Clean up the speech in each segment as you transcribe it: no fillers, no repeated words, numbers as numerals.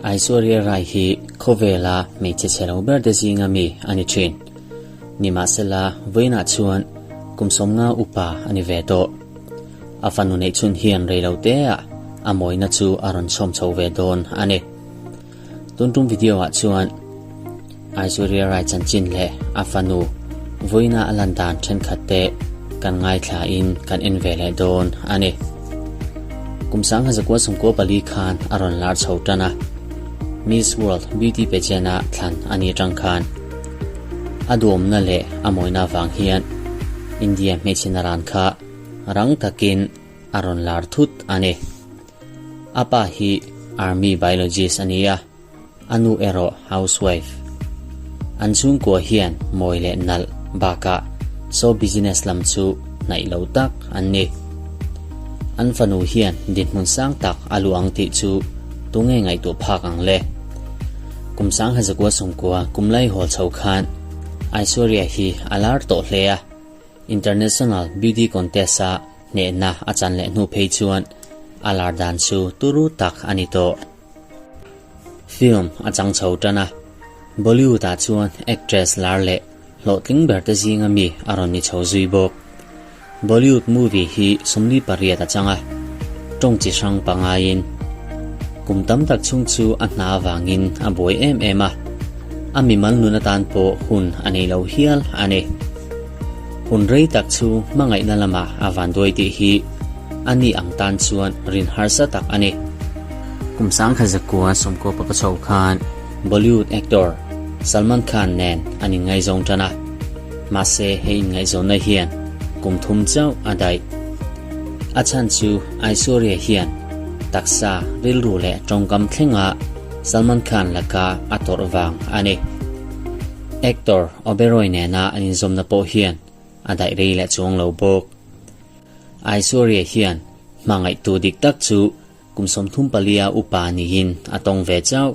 Aishwarya Rai hi khawvela hmeichhe chhe lo ber te zinga mi a ni thin. Nimahsela, vawiinah chuan kum 50 upa a ni ve tawh. A fanu neih chhun hian rei lo teah a mawina chu a rawn chhawm chho ve dawn a ni. Tun tum video ah chuan Aishwarya Rai chanchin leh a fanu vawiina a lan dan thenkhat te kan ngaithla in kan en ve leh dawn a ni. Kum 1994 khan a rawn lar chho tan a, Miss World Beauty Pageant a thlan a ni atang khan a duhawmna leh a mawina vang hian India hmeichhe naran kha rang takin a rawn lar thut a ni. A pa hi Army biologist a ni a, a nu erawh housewife. An chhungkua hian mawi leh nalh bakah show business lam chu hnaih lo tak an ni. An fanu hian dinhmun sang tak a luh ang tih chu tunge ngaihtuah phak ang le? Kum 1990 kum laihawl chho khan Aishwarya hi a lar tawh hle a, International Beauty Contest-a hnehna a chan leh hnu phei chuan a lar dan chu turu tak a ni tawh. Film a chang chho tan a, Bollywood-ah chuan actress lar leh hlawhtling ber te zinga mi a rawn ni chho zui bawk. Bollywood movie hi 48 a chang a, tawng chi hrang pangaiin kum tam tak chhung chu a hna avangin a buai em em a, a mimal nun atan pawh hun a nei lo hial a ni. Hun rei tak chu hmangaihna lamah a vanduai tih hi a ni ang tan chuan rin harsa tak a ni. Kum 1996 chho khan Bollywood actor Salman Khan nen an inngaizawng tan a, mahse he inngaihzawnna hian kum thum chauh a daih. A chhan chu Aishwarya hian taksa, rilru leh tawngkam thlenga Salman Khan laka a tawrh vang a ni. Actor Oberoi nena an inzawmna pawh hian a daih rei leh chuang lo bawk. Aishwarya hian hmangaihtu dik tak chu kum 34 upa niin a tawng ve chauh.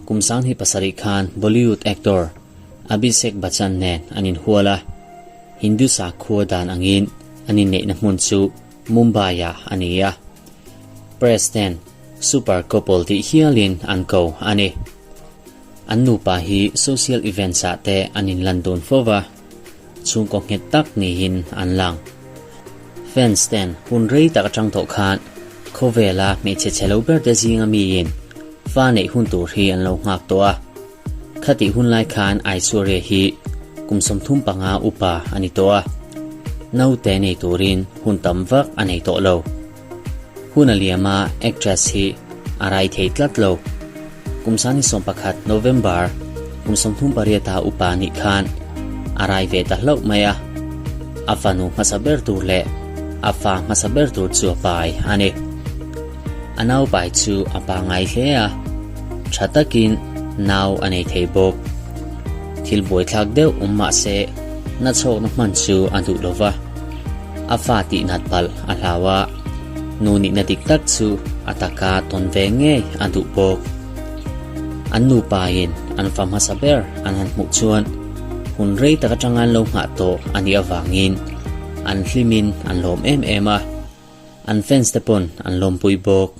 Kum 27 khan Bollywood actor Abhishek Bachchan nen an inhual a, Hindu sakhua dan angin an inneihna hmun chu Mumbai-ah a ni a. Press ten super couple tih hialin an ko a ni. An nupa hi social events ah te an inlan dun fo va, chhungkaw nghet tak niin an lang. Fans ten hun rei tak atang tawh khan khawvela hmeichhe chhe lo ber te zinga miin fa neih hun tur hi an lo nghak tawh a. Khatih hun lai khan Aishwarya hi kum 35 upa a ni tawh a, naute nei turin hun tam vak a nei tawh lo. Hun a liam a, actress hi a rai thei tlat lo. Kum 11 November kum 38 a upa nih khan a rai ve ta hlauh mai a, a fanu hmasa ber tur leh a fa hmasa ber tur chu a pai a ni. A nau pai chu a pangai hle a, tha takin nau a nei thei bawk. Thil buaithlak deuh awm mah se na chhawkna hman chu a duh lo va. A fa tih nat palh a hlau a, nu nihna dik tak chu a taka tawn ve ngei a duh bawk. An nupain an fa hmasa ber an han hmuh chuan hun rei tak atanga an lo nghah tawh a nih avangin an hlimin an lawm em em a, an fans te pawn an lawmpui bawk.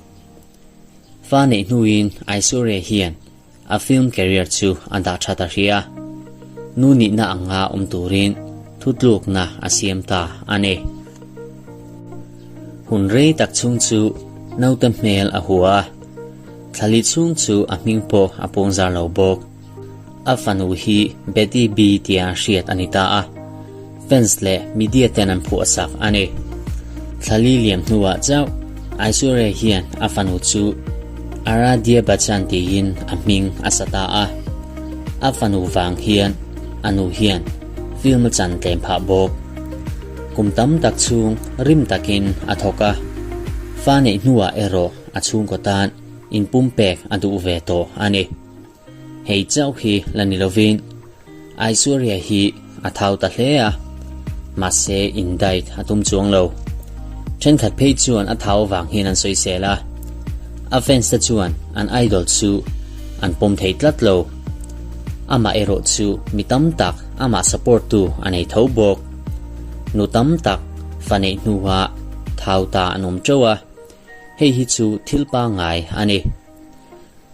Fa neih hnuin Aishwarya hian A film career chu a dah tha ta hrih a, nu nihna anga awm turin thutlukna a siam ta a ni. Hun rei tak chhung chu naute hmel a hua a, thlali chhung chu a hming pawh a pawngzar lo bawk. A fanu hi Betty B tia hriat a ni ta a, fans leh media ten an phuahsak a ni. Thlali liam hnuah chauh Aishwarya hian a fanu chu Aaradhya Bachchan tiin a hming a sa ta a. A fanu vang hian a nu hian film a chan tlem phah bawk. Kum tam tak chhung rim takin a thawk a, fa neih hnuah erawh a chhungkaw tan inpumpek a duh ve tawh a ni. Hei chauh hi la ni lovin Aishwarya hi a thau ta hle a, mahse indict a tum chuang lo. Thenkhat phei chuan a thau avang hian an sawisel a, a fans te chuan an idol chu an pawm thei tlat lo. Amah erawh chu mi tam tak amah support tu a nei tho bawk. Nu tam tak fa neih hnuah thau ta an awm teuh a, hei hi chu thil pangngai a ni.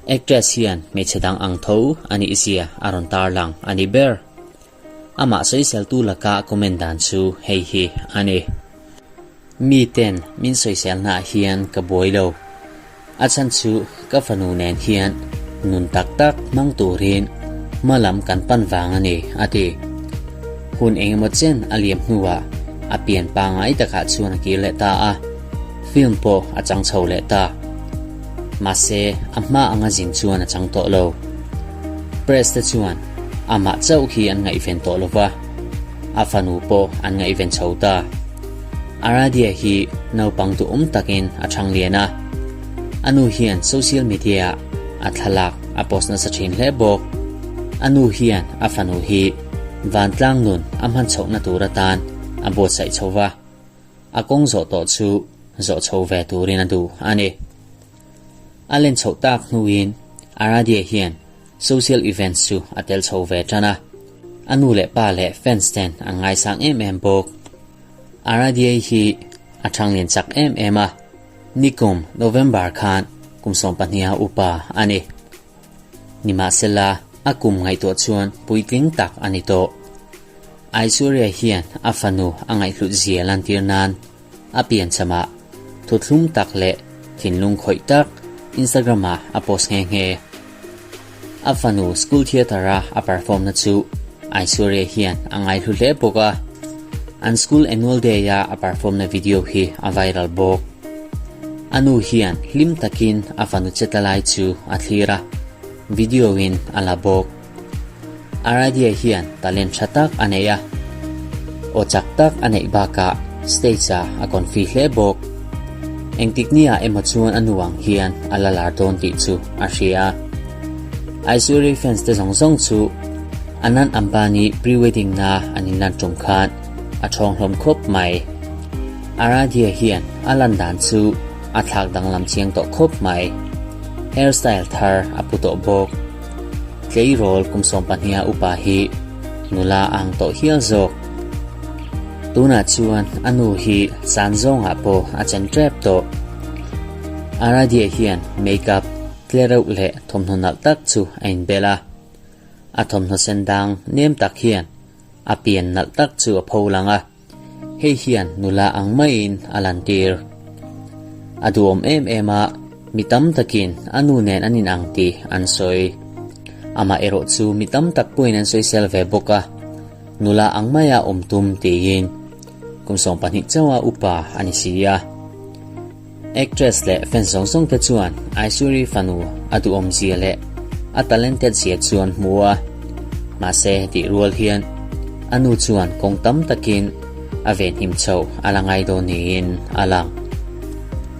Actress hian hmeichhe dang ang tho a nih zia a rawn tarlang a ni ber. Amah sawiseltu laka comment dan chu hei hi a ni. Miten min sawiselnaah hian ka buai lo. A chhan chu ka fanu nen hian nun tak tak hmang turin hma lam kan pan vang a ni, a ti. Hun engemaw chen a liam hnuah a pian pangngai takah chuan a kir leh ta a, film pawh a chang chho leh ta. Mahse, a hma anga zin chuan a chang tawh lo. Press te chuan amah chauh hi an ngaihven tawh lo va, a fanu pawh an ngaihven chho ta. Aradia hi naupang duhawm takin a chhang lian a, a nu hian social media-ah a thlalak a post nasa thin hle bawk. A nu hian a fanu hi vantlang nun a hman chhohna tur atan a buatsaih chho va, a kawng zawh tawh chu zawh chho ve turin a duh a ni. A len chhoh tak hnuin Aradia hian social events chu a tel chho ve tan a, a nu leh pa leh fans ten an ngaisang em em bawk. Aradiai hi a thanglian chak em em a, nikum November khan kum sawmpahniha upa a ni. Nimahsela, a kum ngaihtuah chuan puitling tak a ni tawh. Aishwarya hian a fanu a ngaihhlut zia lantir nan a piancham ah thuthlum tak leh thinlung khawih tak Instagram ah a post nghe nghe. A fanu school theatre a a perform na chu Aishwarya hian a ngaihlu hle bawk a, an school annual day a a perform na video hi a viral bawk. A nu hian hlim takin a fanu che ta lai chu a thlir a, video in a la bawk. Aradhya hian talent tha tak a nei a, aw chak tak a neih bakah stage ah a confi hle bawk. Engtik ni ah emaw chuan a nu ang hian a la lar dawn tih chu a hria. Aishwarya fans te zawng zawng chu Anand Ambani pre-wedding na an inlan tum khan a thawng hlawm khawp mai. Aradhya hian a lan dan chu a thlak danglam chiang tawh khawp mai. Hairstyle thar a pu tawh bawk. Tleirawl kum sawmpahniha upa hi nula a ang tawh hial zawk. Tunah chuan a nu hi chan zawngah pawh a chen tep tawh. Aradhya hian makeup tle reuh leh thawmhnaw nalh tak chu a inbel a. A thawmhnaw sen dang nem tak hian a pian nalh tak chu a pho lang a. Hei hian nula ang maiin a lantir. A duhawm em em a, mi tam takin a nu nen an inang tih an sawi. Amah erawh chu mi tam tak pawhin an sawisel ve bawk a, nula ang maia awm tum tiin kum 12 chauha upa a ni si a. Actress leh fans zawng zawng te chuan Aishwarya fanu a duhawm zia leh a talented zia chu an hmu a, mahse hetih rual hian a nu chuan kawng tam takin a venhim chhoh a la ngai dawn niin a lang.